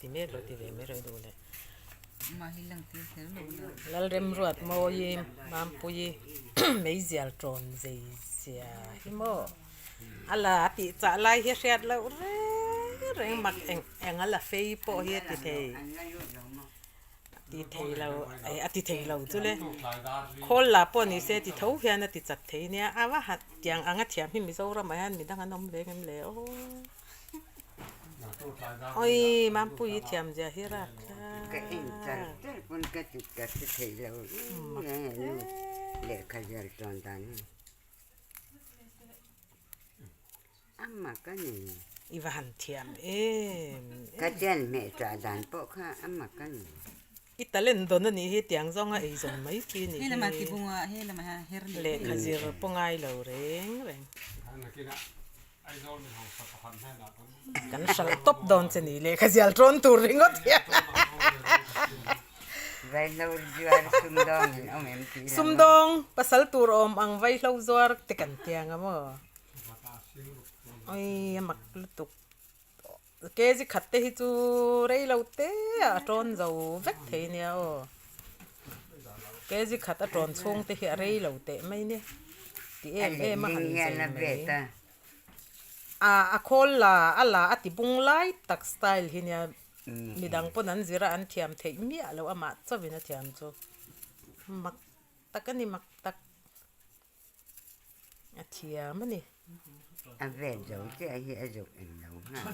Ti mek lo ti ve mai rawh i duh leh. Lalremruat mawi Mampuii meizial tawn zei zia hi maw a la tih chah lai hi a hriat loh reng reng mak eng eng a la fei pawh hi a ti thei a ti thei lo eh a ti thei lo chu le khawl la pawh ni se ti tho hian a ti chat thei nia a va han tiang ang a thiam hi Mizoramah hian midang an awm ve ngem le aw. Oi Mampuii thiam zia hi rak Ka en char char pawn ka ti ka hre thei lo nge nu lehkha zial tawn dan hi a mak a ni. I va han thiam em. Ka chian hmeh chah dan pawh kha a mak a ni. I talent dawn a nih hi tiang zawnga ei zawn mai chi a nih hi. Lehkha zir pawh ngai lo reng reng. Kan hralh tawp dawn che ni lehkha zial tawn tur ringawt hian. Sumdawng pasal tur awm ang vaihlo zuar te kan tiang a maw. Oi a mak lutuk. Kg khat te hi chu rei lo te a tawn zo vek thei nia aw. Kg khat a tawn chhung te hi a rei lo teh mai nia. Ti em em a han zei mai. A a khawl la a la a ti bung lai tak style hi nia midang pawn an zir a an thiam theih miah loh amah chauhin a thiam chu mak tak a ni mak tak. A thiam a ni. A vel zo chiah hi a zuk eng lo nghal.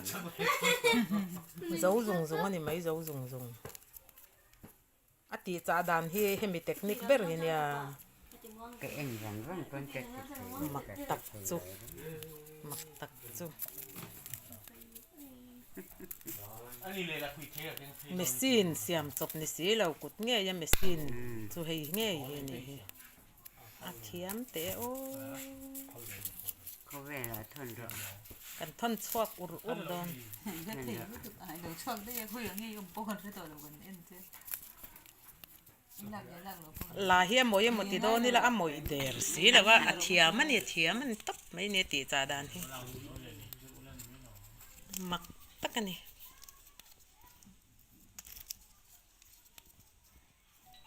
Zo zung zung a ni mai zo zung zung. A tih chah dan hi hemi technique ber hi nia. Ka en vang vang pawn ka ti thei. Mak tak chu mak tak chu. Machine siam chawp ni si lo kut ngei a machine chu hei ngei hi a nih hi. A thiam teh aw. Khawvel ah thawn rawh. Kan thawn chhuak ur ur dawn. La hi a mawi emaw ti dawn ila a mawih der si lo a, a thiam a ni a thiam a ni tawp mai a ni a tih chah dan hi mak tak a ni.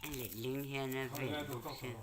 A letling hian a vel bawk sia.